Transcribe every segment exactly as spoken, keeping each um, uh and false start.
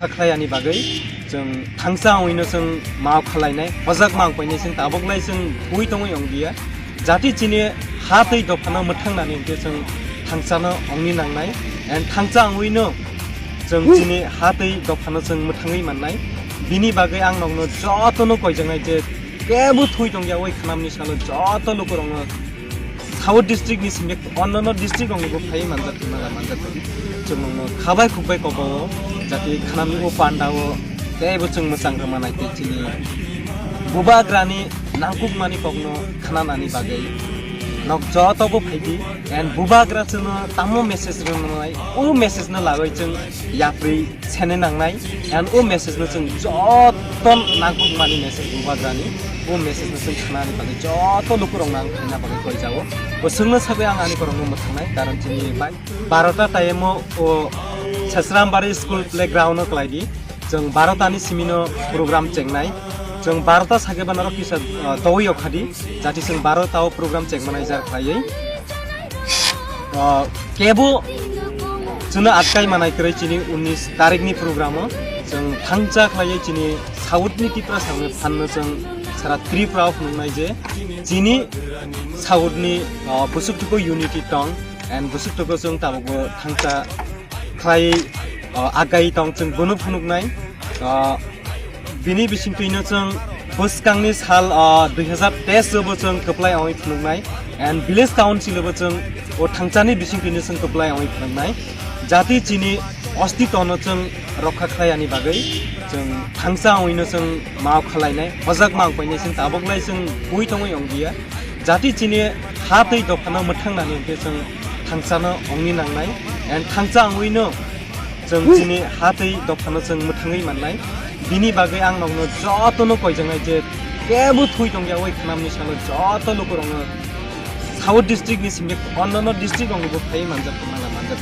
khlai ani bagwi chwng thangsa wngwino chwng ma khlainai, hojak ma wngpainai chwng tabok lai chwng bui tongwi wngdia. Jati chini ha tei dophano mwthang nani hwnkhe chwng thangsano wngni nangnai, and thangsa wngwino chwng chini ha tei dophano chwng mwthangwi mannai. Bini bagwi ang nokno jotono koijaknai je kebo thui tongya oi khnamni salo joto lukurokno South district ni simi onnono district rokni bo phai manjak mala manjak. Chwng nokno khabai khukbai kobo jati khnamni o panda o teibo chwng mwchang rwma nai tei chini bubagrani nangkukmani kokno khnanani bagwi nok joto bo phaidi, and bubagra chwngno tamo message rwnai o message no lagwi chwng yapri sene nangnai, and o message no chwng joto nangkukmani message bubagrani, o message no chwng khnani bagwi joto lukurokno ang khaina bagwi koijago. Bo chwngno sagwi ang ani korokno mwthangnai, karon chini bai barota time o o Sasrambari school playground o kwlaidi. Chwng barota ni simino program chengnai. Chwng barota sake ba norok kisa, ah, togwi okhadi. Jati chwng barota o program chengmanai jar khlaiwi. Ah, kebo chwngno atkai manai kwrwi chini unnish tarikni program o. Chwng thangcha khlaiwi chini South ni Tiprasa ni phanno chwng sara Tripura o phunuknai je chini South ni, ah, busuk tuku unity tong, and busuk tuku chwng tabukbo thangcha khlai, o, agai tong chwng bono phunuknai. O, bini bisingtwino chwng bwskangni sal, o, dui hazar teis o bo chwng kwplai ongwi phunuknai, and village council o bo chwng o thangchani bisingtwino chwng kwplai ongwi phunuknai. Jati chini ostitono chwng rokha khlai ani bagwi chwng thangcha ongwino chwng ma khlainai, hojak ma wngpainai chwng tabok lai chwng bui tongwi ongdia. Jati chini ha tei dophano mwthang nani hwnkhe chwng thangsano ongni nangnai, and thangsa wngwino chwng chini ha tei dophano chwng mwthangwi mannai. Bini bagwi ang nokno jotono koijaknai je kebo thui tongya oi khnamni salo joto lukurokno South district ni simi onnono district rokni bo phai manjak mala manjak.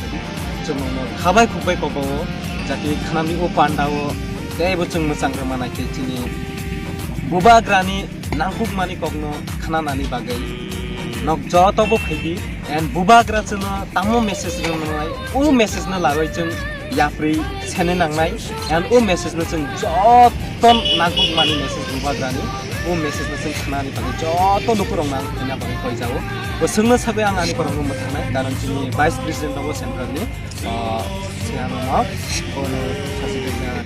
Chwng nokno khabai khukbai kobo o jati khnamni o panda o teibo chwng mwchang rwma nai khe chini bubagrani nangkukmani kokno khnanani bagwi nok joto bo phaidi, and bubagra chwngno tamo message rwnai o message no lagwi chwng yapri sene nangnai, and o message no chwng joto nangkukmani message bubagrani o message no chwng khnani bagwi joto lukurokno ang khaina bagwi koijago. Bo chwngno sagwi ang ani korokno mwthangnai, karon chini vice president nobo central ni, ah, Sihan Umar, bono sachi